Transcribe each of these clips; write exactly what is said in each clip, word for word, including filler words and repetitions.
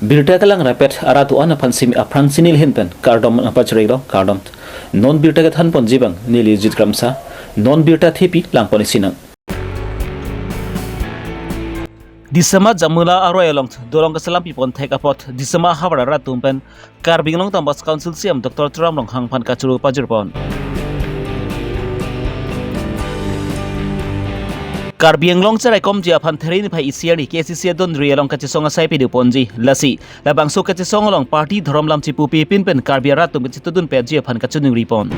Birta kelang rapet arat do-an aphan simi aphrang si neli ahin pen kardom nangpachari lo, kardom. Non birta kethan ponji abang neli Jit Kramsa, non birta thepi lang pon isi nang. Disama Jamula aroi along dolong keselam pi pon thek apot Disama ahavar arat atum pen Karbi Anglong Autonomous Council C E M Doctor Tuliram Ronghang aphan kachoro pajir pon. Karbi Anglong Cherai Komji aphan There niphai isi arni K A C C adon ri along kachesong asai pado ponji, lasi labangso kachesong along party dhorom lam chipupe pin pen Karbi arat atum kachetudun petji aphan kachiningri pon.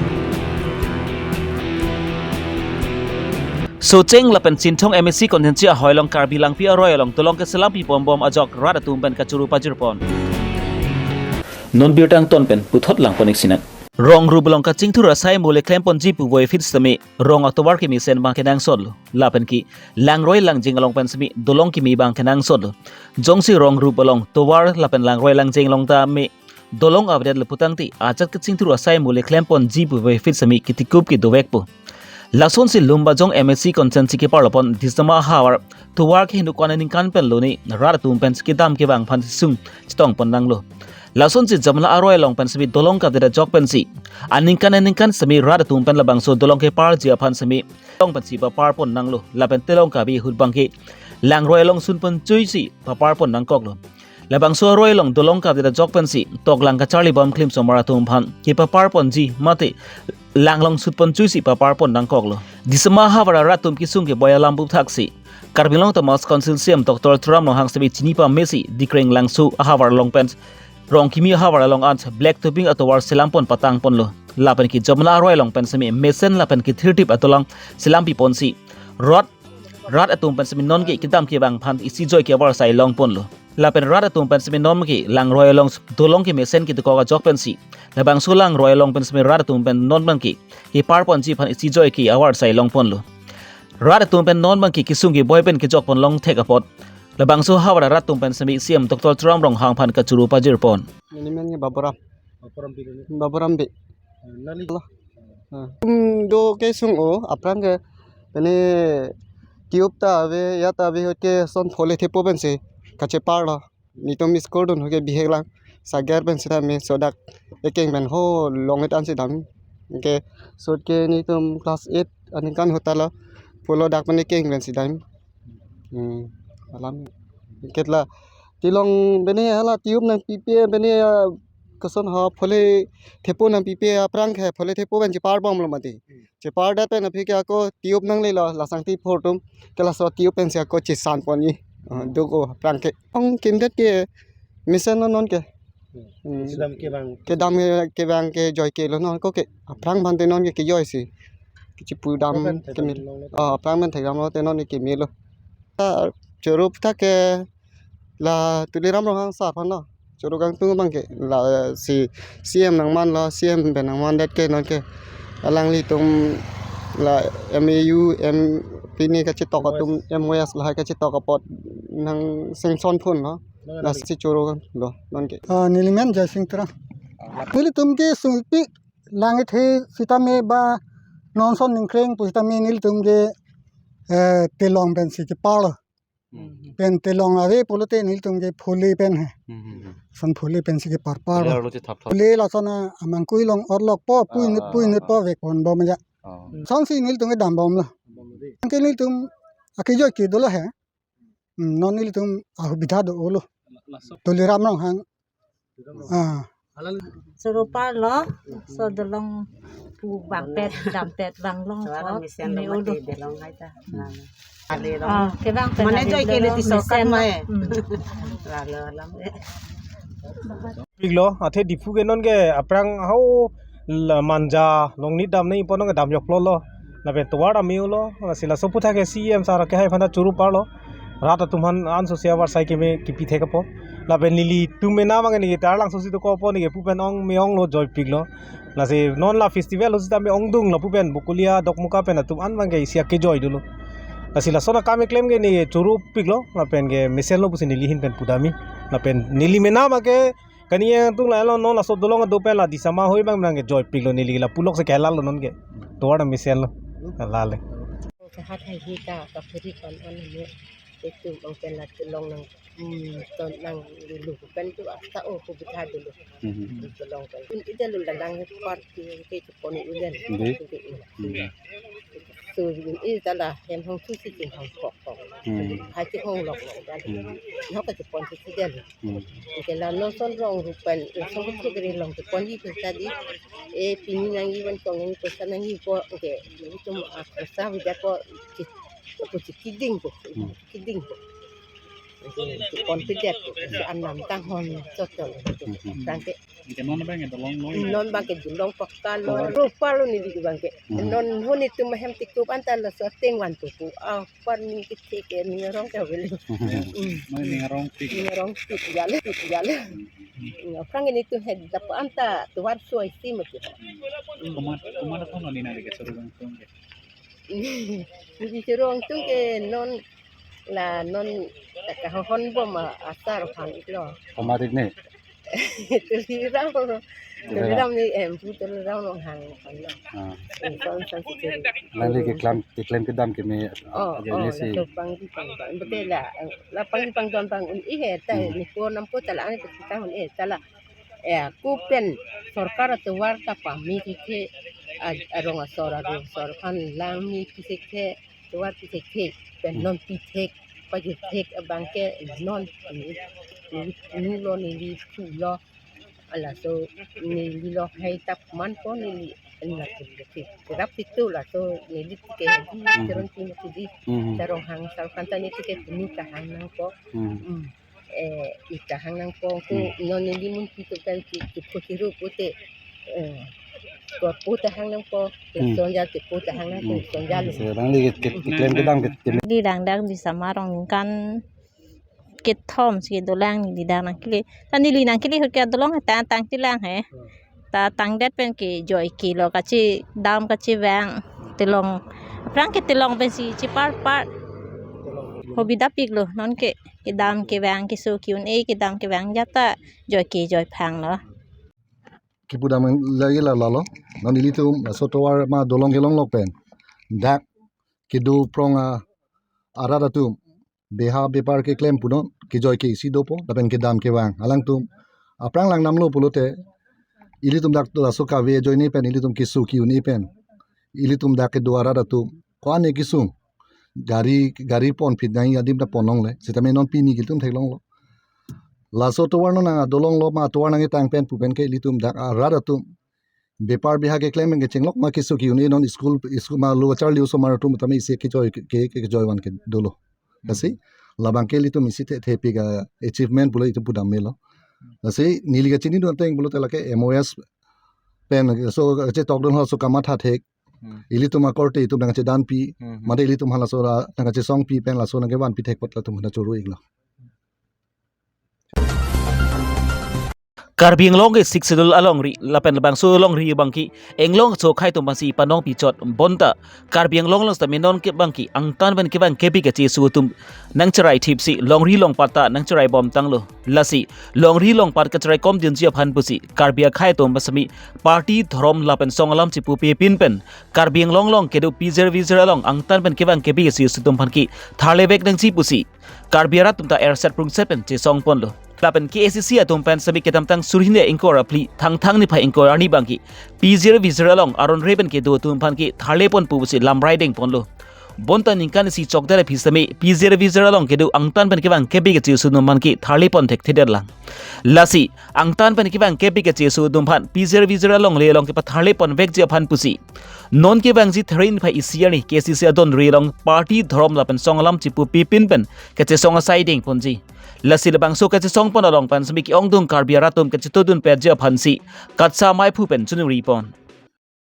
Socheng lapen Chinthong M A C constituency ahoi along Karbi Langpi aroi along dolong keselam pi pon bom ajok rat atum pen kachoro pajir pon. Non birta angton pen puthot lang pon isi nang. Rong rup along kachingthur asai mole klem ponji puvoiphit sitame rong atovar kemesen abang kenangsot lo. Lapen ke langroi langjeng along pen simi dolong keme abang kenangsot lo. Jongsi rong rup along tovar lapen langroi langjeng along ta me dolong avedet le putangte ajat kachingthur asai mole klem ponji puvoiphit simi kitikup kedovekpo. Lasonsi Lumbajong M A C constituency kepar lo pon Disama ahavar tovar ke hinu kwan aningkan pen lone rat atum pen kedam kevang aphan sisung chetong pon nanglo. Lasonsi Jamula aroi along pen simi dolong kavedet ajok pensi aningkan aningkan simi rat atum pen labangso dolong keparji aphan simi dolong pensi papar pon nanglo, lapen telong kave ahut abang ke langroi along sun pon chuisi papar pon nangkoklo. Labangso aroi along dolong kavedet ajok pensi toklang kacharli bom klim osomar atum aphan kepapar ponji mate lang along sun pon chuisi papar pon nangkoklo. Disama ahavar arat atum kesung keboi alam aputhaksi Karbi Anglong Autonomous Council C E M Doctor Tuliram Ronghang sitame chini pamesi Dikreng Langso ahavar along pen Rongkimi ahavar along an black topping atovar selam pon patang ponlo. Lapen ke Jamula aroi along pen simi mesen lapen kethirtip atolang selam pi ponsi rat rat atum pen simi non ke kedam kevang aphan isi joi ke avar sai long ponlo. Lapen rat atum pen simi non ke langroi along dolong kemesen kedokok ajok pensi labangso langroi along pen simi rat atum pen non abang ke kepar ponji aphan isi joi ke avar sai long ponlo. Rat atum pen non abang ke kesung keboi pen kejok pon long thek apot labangso ahavar arat atum pen simi C E M Doctor Tuliram Ronghang aphan kachoro pajir pon. Neli men ke Baburam. Baburam pi lo ni? Baburam pi. Ah, neli? Lo. Ah. Hmm, do kesung-o, aphrang ke, pene tube ta ave, ya ta ave, ahut ke son phole thepo pensi kachepar lo. Netum school dun ahut ke bihek lang, sager pen sitame sodak ekeng pen ho long-et ansi dam. Ke sot ke netum class eight aningkan ahut ta lo, pulo dak pen ekeng pensi dam. Hmm, alam. Ketla tilong pene hala tube nangpipe pene, ah, koson ha phole thepo nangpipe aphrang ke phole thepo pen chepar bomlo mati. Hmm. Chepar det pen aphi ke ako tube nanglelo lasangti phor atum ke laso tube pensi ako chesan pon-i. Ah, hmm. Duk-o aphrang ke. Ong kindet ke mesen lo non ke. Hmm. Hmm. Kedam kevang. Kedam kevang kejoi ke lo non ko ke. Aphrang aphan te non ke kejoi si. Kechipu dam. Aphrang pen thek kemil. Dam lo. Ah, aphrang pen thek dam lo te non ke kemil lo. Ta choro aputhak ke la Tuliram Ronghang sir aphan lo. Choro kangtung abang ke lasi C E M nangmanlo, C E M pen nangmandet ke non ke alanglitum la M A U, M, pini kachetok atum, M O S lahai kachetok apot nang sanction ponlo. Lasi choro lo non ke. Ah, neli men Joysing Terang. Nelitum ke sungpi lang-et he sitame ba non son ningkreng pu sitame nelitum ke, eh, telong pensi kepar lo. Hmm. Pen telong ave pulote nelitum ke phole pen he. Hmm, hmm, hmm. Son phole pensi kepar par. Phole arlo chethap thap. Phole lason amangkui along orlokpo, pui inut, ah, pui inut, ah, po vek pon bom ya. Ah. Sonsi nelitum kedam bomlo. Bom de. Anke nelitum akejoi ke dolo he. Hmm, non nelitum asubidha do-olo. Laso. Tuliram Ronghang. Ah. Choro par lo, laso dolong pu bangpet, dampet, bang long. Choro ko, mesen lo me-olo. Mati dolong hai ta. Hmm. Ah, kevang pen mane joi ke lo, le tiso mesen kan lo. Mai. Hmm. Lalo alam. Pik lo, athe Diphu ke non ke aphrang hau la Manja, Longnit dam nangji pu non ke dam joklo lo. Lapen tovar dam me-olo, lasi laso aputhak ke C E M sir ke hai aphan ta choro par lo. Rat atum aphan anso si avar sai keme kipi thek apot. Lapen nelitum mena abang ke neke Taralangso si dokok apot neke pu pen ong me-ong lo, joipik lo. Lasi non la festival lo sitame ongdung lapu pen Bokolia, Dokmoka pen atum an abang ke isi akejoi dolo. Lasi lason akam keklem ke neke choro pik lo, lapen ke mesen lo pusi neli ahin pen pudam-i. Lapen neli mena abang ke kani yang tung la lo non laso dolong kedo pen la Disama ahoi abang nang kejoipik lo, neli la pulok si kelal lo non ke. Tovar mesen lo. Lale. Kahat hai hi ka, ka phuri kon on ni. Itum bang pen la chelong nang, hmm, ton nang dulu pen tu asa o kubitha dulu. Hmm. Chelong pen. Pun ida lu lalang he party ke chepon ulen. Di? Hmm. So, ida la hem hong tu si ching hong kok kok. Hmm. Hai ching hong lok lok dan. Hmm. Nok ke chepon si si dan. Hmm. Ke la non son rong rupen, la son ke kiri long chepon di pesa di. Eh, pini nangji van kong nangji pesa nangji ko, ke, itum, ah, pesa vida ko, ki-, ko chikiding ko, Hmm. kiding ko. Confident ko, si anam tanghon chotol. Hmm. Tangke Ke non bang ke dolong lo. Non bang ke dolong pakka lo, Pakka. Rupa lo neli ke bang ke. Hmm. Non honi tu mahem tikup anta la so teng wan tu pu. Ah, pan ni ke thik ke ni rong ke beli. Hmm. Hmm. Non ni rong tik. Ni rong tik ya le, tik ya le. Hmm. Aphrang ini tu head dapat anta tu war suai si mesti. Hmm. Komat, komat apa non ni nari ke suruh bang tu ke? Ni suruh tu ke non la non ta kahon bom a asar phang iklo. Komat ni? Tuliram. Tuliram. Tuliram ni em pu Tuliram Ronghang phang lo. Ah. Em, son san si chiri. Nangli keklem, keklem kedam keme Oh, ajoine oh, si. La so pangdi pangdon. Bete la, la pangdi pangdon pang un ihe ta Hmm. ni ko nam ko ta la ani ta ta un eh ta la. Eh, ku pen sorkar atovar ta pame thek the, a, arong asor, arong asor aphan lang me pi thek the, tovar pi thek the, pen Hmm. non pi thek, pajut thek abang ke non, ni, ni, ni lo neli thu lo, ala so neli lo hai tap man ko neli na thek the. Kerap itu la so neli ke Hmm. Teron pi mo di, Hmm. Teron hang sar kan ta neli ke ni ta hang nang ko. Hmm. Hmm. Eh, ita hang nang pong ku Hmm. non neli mun pi tu kan ki, ki phu ki ru pute. Eh, ko pu ta hang nang pong, Hmm. Sonja ki pu ta hang nang pong, Hmm. Sonja lo. Se nangli ke, ke, keklem kedam ke, ke. Di dang dang di Samarong kan kethom si dolang neli dang nangkele. Tan neli nangkele hut ke dolong ta tang tilang he. Hmm. Ta tangdet pen kejoi ke lo kachedam kachevang telong. Aphrang ke telong pensi chepar par. Hobi dapik lo non ke kedam kevang keso ki-un-e kedam kevang jata joi ke joi phang lo. Kipu dam lagi la lalo. Non ilitum so tovar ma dolong kelong lok pen dak kedo prong a arat atum beha bepar keklem punon, kejoi ke isi dopo, lapen kedam kevang. Alangtum aphrang lang namlo pulote, ilitum dak laso kave ajoine pen, ilitum keso ki-un-e pen, ilitum dak kedo arat atum ko-an kesung, gari, gari pon phit nai adim ta pon longle, sitame non pini ke ilitum theklonglo. Laso tovar non nang adolong lo ma tovar nangketang pen pu pen ke ilitum dak arat atum bepar beha keklem kechenglok ma keso ki-un-e non school, school ma lo charli osomar atum tame isi kejoi ke, ke, kejoi van ke dolo. Lasi labang ke ilitum isi the, thepik a achievement pulo itum pudam melo. Lasi neli kachinidun ateng pulote lake M O S pen so chetokdun ho so kamatha thek. Hmm. Ilitum akorte itum nangchedanpi, Hmm, hmm. mate ilitum hala so ra nangchesongpi pen laso nangkevanpi thek apot latum hana choro iklo. Karbi Anglong ke Sixth Schedule alongri lapen labangso alongri abangke inglong so akhei atum aphansi panong pichot bonta Karbi Anglong along sitame non ke abangke angtan pen kevang kepi kacheso atum nangcherai thipsi longri longpat ta nangcherai bomtanglo. Lasi longri longpat kacherai komdunji aphan pusi Karbi akhei atum aphan sitame party dhorom lapen song alam chipupe pin pen Karbi Anglong along kedo pijir vijir along angtan pen kevang kepi kacheso atum aphan ke tharlevek nangji pusi Karbi arat atum ta erset prungset pen chesong ponlo. Lapen K A C C atum pen sitame kedamtang suri hini ingkoi ra phli Thangthang niphai ingkoi ra arni abangke pijir vijir along aron re pen kedo atum aphan ke tharle pon pusi lamrai deng ponlo. Bonta ningkan isi chokdar aphi sitame pijir vijir along kedo angtan pen kevang kepi kacheso atum aphan ke tharle pon thekthedet lang. Lasi angtan pen kevang kepi kacheso atum aphan pijir vijir alongle along kepatharle ponvekji aphan pusi non kevangji three niphai isi arni K A C C adon ri along party dhorom lapen song alam chipupe pin pen kachesong asai deng ponji. Lasi labangso kachesong pon along pen sitame ke-ongdung Karbi arat atum kachetongdun petji aphansi KATSA maiphu pen choningri pon.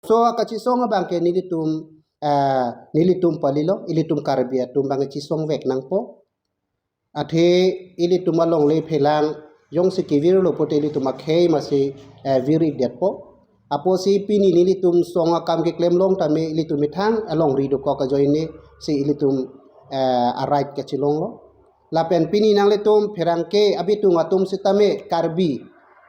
So kachesong abangke nelitum, eh, nelitum palilo, ilitum Karbi atum abang chesongvek nangpo. Athe ilitum alongle phelang jongsi kevirlo pote ilitum akhei masi, eh, vir-ikdetpo. Apotsi pini nelitum song akam keklem long tame ilitum methang alongri dokok ajoine si ilitum, eh, a-right kachelonglo. Lapen pini nanglitum pherangke abitung atum sitame Karbi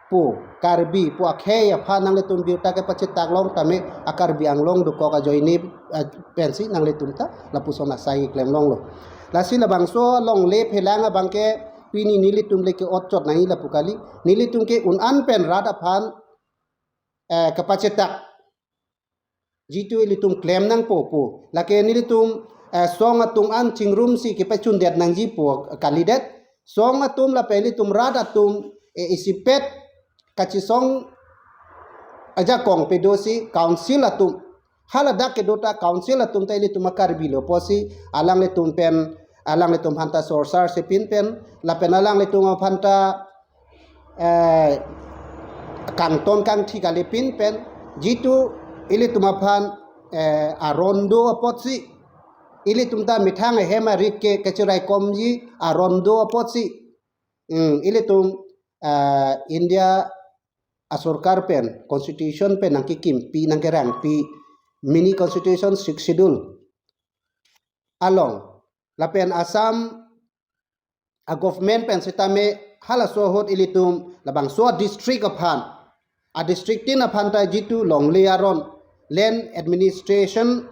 pu, Karbi pu akhei aphan nanglitum birta kepachetak long tame a-Karbi Anglong dokok ajoine, eh, pensi nanglitum ta lapuson asai klemlonglo. Lasi labangso longle phelang abangke pini nelitum le ke-ot chot nangji lapu kali. Nelitum ke un-an pen rat aphan, eh, kapachetak jitu ilitum klem nangpo pu. Lake nelitum, eh, song atum an chingrumsi kepachundet nangji pu kalidet. Song atum lapen ilitum rat atum, eh, isipet kachesong ajakong pedosi council atum. Haladak kedo ta council atum ta ilitum a-Karbi lo pusi alanglitum pen, alanglitum aphan ta sorsar sepin pen, lapen alanglitum aphan ta, eh, kangton kangthi kali pin pen, jitu ilitum aphan, eh, aron do apotsi, ilitum ta methang ahem arit ke kacheraikomji aron do apotsi, hmm, ilitum, eh, India asorkar pen, constitution pen nangkekimpi, nangkerangpi, mini constitution, sixth schedule along, lapen Assam a-government pen sitame halaso ahut ilitum labangso a-district aphan, a-district tin aphan ta jitu longle aron, land administration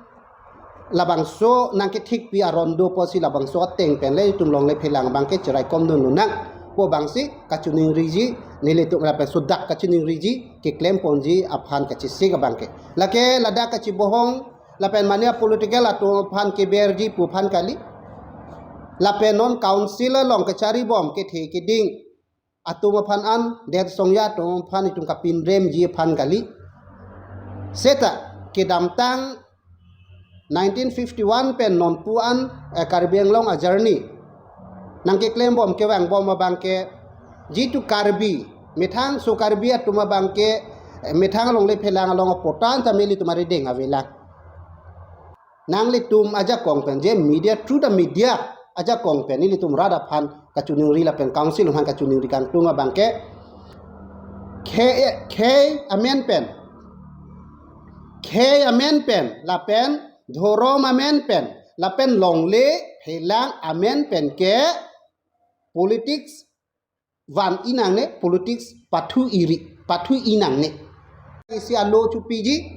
labangso nangkethikpi aron do pusi labangso ateng pen le itum longle phelang abangke cheraikom dun lonang pu abangsi kachiningriji, nelitum lapen sodak kachiningriji, keklem ponji aphan kachesik abangke. Lake ladak kachebohong lapen mane a-political atum aphan keberji pu aphan kali. Lapen non council along kacharibom kethe keding atum aphan an, det songja atum aphan itum kapinremji aphan kali. Seta kedamtang nineteen fifty-one pen nonpu an, eh, Karbi Anglong a-journey nangkeklembom kevangbom abangke jitu Karbi, methang so Karbi atum abangke, eh, methang alongle phelang along apotan ta meli tum arideng avelang. Nanglitum ajakong pen je media, through the media ajakong pen nelitum rat aphan kachiningri lapen council aphan kachiningri kangtung abangke khei, khei amen pen, khei amen pen lapen dhorom amen pen lapen longle phelang amen pen ke politics van-i nangne, politics pathu iri, pathu-i nangne. Isi alo chopiji,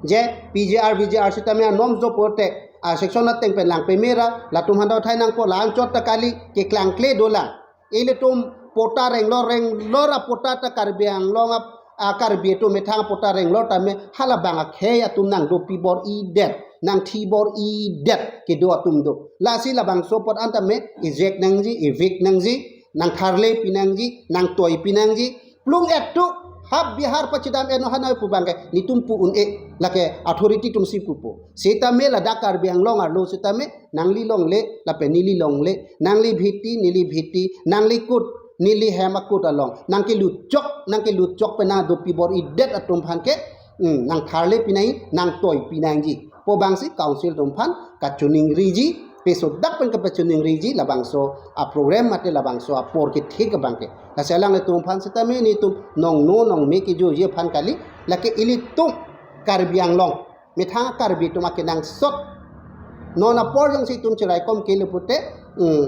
je P G R, V G R sitame anom jo porte, a-section ateng pen lang pemera, latum handa thai nangpo, la-an chot ta kali, keklangkle dolang. Ilitum patta renglor, renglor apatta ta Karbi Anglong ap-, a-Karbi atum methang patta renglor tame, halabang akhei atum nangdopi bor-idet, nangthi bor-idet kedo atum do. Lasi labangso apot an tame ejek nangji, evict nangji, nangtharlepi nangji, nangtoipi nangji. Plung et tu hap Bihar pachedam eno hanoi pu abangke netum pu un-e, lake authority atumsi pupo. Sitame ladak Karbi Anglong arlo sitame nangli longle lapen neli longle, nangli bhiti neli bhiti, nangli kut neli hem akut along nangkelutchok, nangkelutchok pen nangdopi bor-idet atum aphan ke, hmm, nangtharlepi nangji, nangtoipi nangji pu abangsi council atum aphan kachiningriji, pesodak pen kapachiningriji labangso a-program mate labangso apor kethik abangke. Lasi alanglitum aphan sitame netum nongno nongme kejoji aphan kali, lake ilitum Karbi Anglong, methang Karbi atum akenangsot non apor jongsi itum cheraikom kele pute, mm,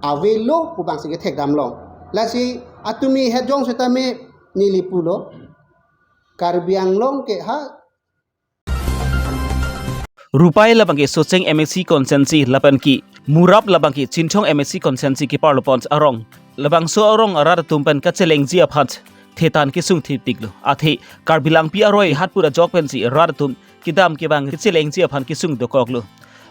avelo pu abangsi kethekdam long. Lasi atumi het jong sitame neli pulo, Karbi Anglong ke ha Rupai labangke Socheng M A C constituency lapen ke Murap labangke Chinthong M A C constituency keparlo pon arong, labangso arong arat atum pen kachelengji aphan thetan kesung thiptiklo. Athe Karbi Langpi aroi hatpura jok pensi rat atum kedam kevang kechelengji aphan kesung dokoklo.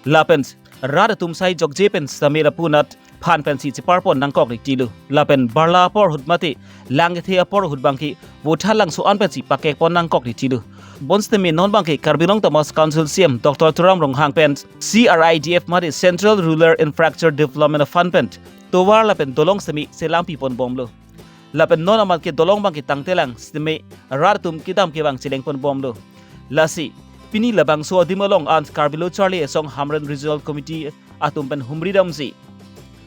Lapen rat atum sai jokje pen sitame lapu anat phan pensi cheparpon nangkok ri tilo. Lapen barla apor ahut mate lang kethe apor ahut abangke Vothatlangso an pensi pakekpon nangkok ri tilo. Bonsitame non abangke Karbi Anglong Autonomous Council C E M Doctor Tuliram Ronghang pen C R I D F mate Central Rural Infrastructure Development Fund pen tovar lapen dolong sitame chelangpi ponbomlo. Lapen non amat ke dolong abangke tangtelang sitame rat atum kedam kevang cheleng ponbomlo. Lasi pini labangso adim along an Karbi Lo Charli Asong Hamren Regional Committee atum pen humri damsi,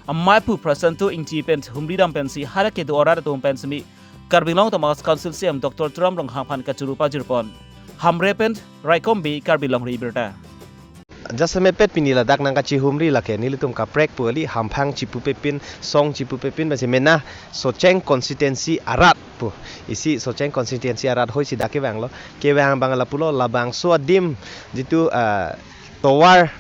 amei aphu Prasanto Ingti pen humri dam pensi hadak kedo arat atum pen sitame Karbi Anglong Autonomous Council C E M Doctor Tuliram Ronghang aphan kachoro pajirpon. Hamren pen Raikom Bey, Karbi Longri Abirta. Jasemet pet pini ladak nangkachihumri lake nelitum kaprek pu kali, hamphang chipupepin, song chipupepin, pensi mena Socheng constituency arat pu. Isi Socheng constituency arat hoi si dak kevanglo. Kevang abang lapulo, labangso adim jitu, ah, tovar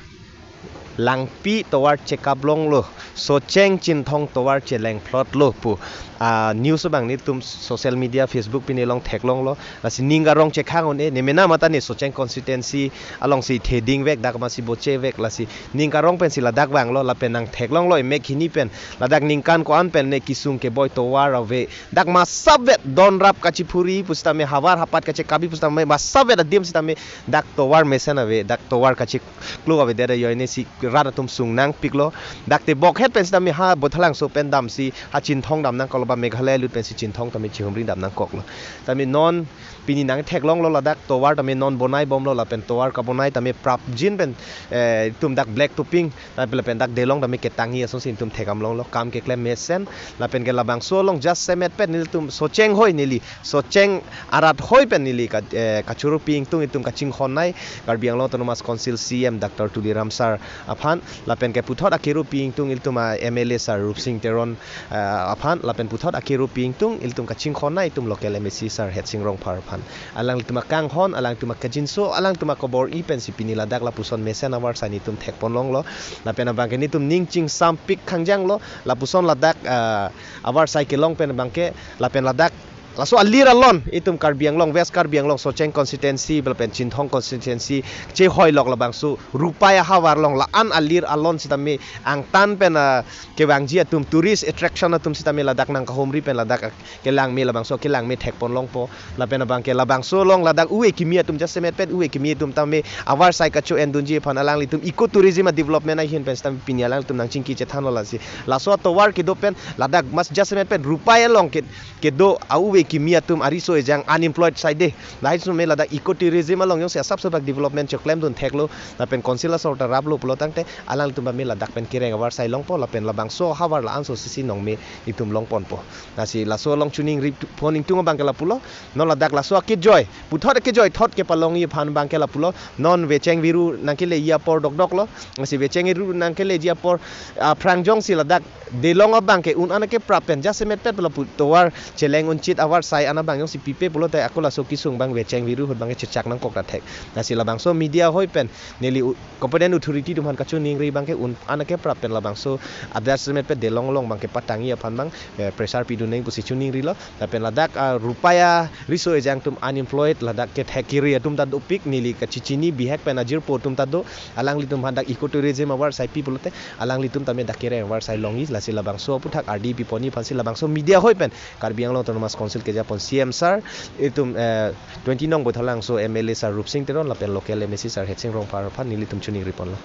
Langpi tovar chekap longlo, Socheng Chinthong tovar cheleng phlotlo pu a news abang nelitum social media, Facebook pini along theklonglo. Lasi ning karong chekhang un-e, ne mena mata ne Socheng constituency alongsi theding vek, dak masi boche vek, lasi ning karong pensi ladak vanglo, lapen nangtheklonglo, emek hini pen ladak ningkan ko-an pen ne kesung keboi tovar ave, dak masap vet don rap kachephuri pusitame, havar hapat kachekabi pusitame, masap vet adim sitame dak tovar mesen ave, dak tovar kacheklo ave, dere joine si rat atum sung nangpiklo. Dak tebok het pen sitame ha Baithalangso pen damsi ha Chinthong dam nangkoklo, ba Meghalaya lut pensi Chinthong tame chihumri dam nangkoklo. Tame non pini nangtheklonglo, ladak tovar tame non bonai bomlo, lapen tovar kabonai tame prapjin pen, eh, itum dak black topping, lapen, lapen dak delong tame ketangji asonsi itum thekdam longlo, kam keklem mesen. Lapen ke labangso along jasemet pen nelitum Socheng hoi, neli Socheng arat hoi pen neli ka, eh, kachoro pi ingtung itum kachinghon nei Karbi Anglong Autonomous Council C E M Doctor Tuliram sir aphan, lapen ke puthot akero pi ingtung ilitum a M L A sir Rupsing Teron, eh, aphan, lapen puthot akero pi ingtung ilitum kachinghon nei itum local M A C sir Headsing Rongphar aphan. Alanglitum akanghon, alanglitum akajinso, alanglitum akobor-i pensi pini ladak lapuson mesen avarsai nelitum thekpon longlo. Lapen abang ke nelitum ning chingsampik khangjanglo, lapuson ladak, ah, avarsai kelong pen abang ke, lapen ladak laso alir alon itum Karbi Anglong, West Karbi Anglong, Socheng constituency, lapen Chinthong constituency, chehoi lok labangso Rupai ahavar along la-an alir alon sitame angtan pen, ah, kevangji atum, tourist attraction atum sitame ladak nangkahumri pen ladak ak-, kelang me, labangso kelang me thekpon longpo. Lapen abang ke labangso along ladak uve kimi atum jasemet pen, uve kimi atum tame avarsai kacho-endunji aphan alanglitum eco tourism a development ahin pen sitame pini alanglitum nangchingki chethanlo, lasi laso atovar kedo pen ladak mas jasemet pen Rupai along ke, kedo a-uve kimi atum ariso ejang unemployed side, lahai sitame ladak eco tourism along jongsi asap sepak development choklemdun theklo, lapen council asor ta raplo pulo tangte alanglitum tame ladak pen kereng avarsai longpo, lapen labangso havar la-anso sisi nong me itum longponpo. Lasi laso along chuningripon ingtung abang ke lapulo, non ladak laso akejoi, puthot akejoi thot kepalongji aphan abang ke lapulo, non vecheng viru nangkeleji apor dokdoklo. Lasi vecheng viru nangkeleji apor, ah, aphrang jongsi ladak delong abang ke un-an akeprap pen jasemet pet lapu tovar cheleng unchit avarsai an abang jongsi pipe pulote ako laso kesung abang vecheng viru ahut abang ke chechak nangkok ta thek. Lasi labangso media hoi pen neli u-, competent authority atum aphan kachoningri abang ke un-an akeprap pen labangso adjustment pen delong along abang ke patangji aphan abang, eh, pressure pidun nang pusi choningrilo. Lapen ladak, ah, Rupai ariso ejang atum unemployed, ladak kethek kiri atum ta dopik, neli kachechini bihek pen ajirpo atum ta do, alanglitum aphan dak eco tourism avarsai pi pulote alanglitum tame dak kereng avarsai longji, lasi labangso aphuthak ardi piponji aphansi labangso media hoi pen Karbi Anglong Autonomous Council kejapon C E M sir, itum, eh, twenty nong Baithalangso M L A sir Rupsing Teron lapen local M A C sir Headsing Rongphar aphan nelitum choningriponlo.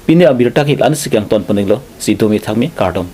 Pini abirta ke la-ansi kangton poninglo, si domi thakmi, kardom.